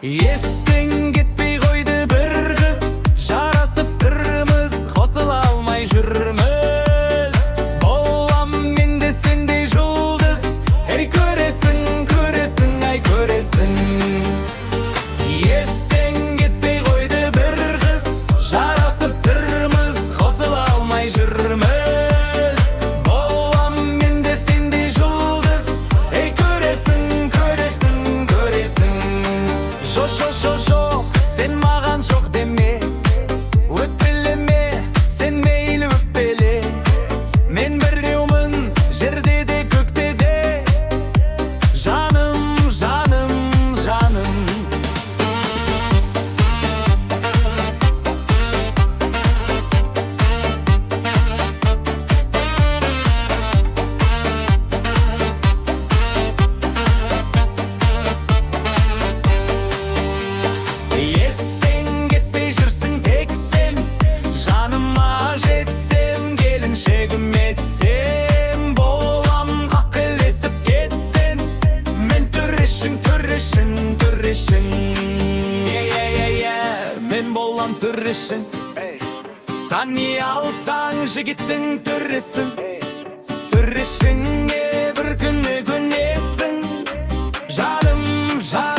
Естен кетпей қойды бір қыз. Жарасып тұрмыз, қосыла алмай жүрміз. Болам мен де сендей жұлдыз. Ей, көресің, көресің, ай, көресің. Естен кетпей қойды бір қыз. Жарасып тұрмыз, қосыла алмай жүрміз. Болам мен де сендей жұлдыз. Ей, көресің, көресің, көресің. Жо, жо, жо, жоқ, сен маған жоқ деме. Өкпелеме, сен мейлі өкпеле. Мен біреумін жерде де, көкте де. Жаным, жаным, жаным. Естен кетпей жүрсің тек сен. Жаныма жетсем, келіншегім етсем. Болам қақылесіп кетсең. Мен төрешің, төрешің, төрешің. Е, мен болам төрешің. Тани алсаң жігіттің төресін. Төрешіңе бір күні көнесің. Жаным, жаным.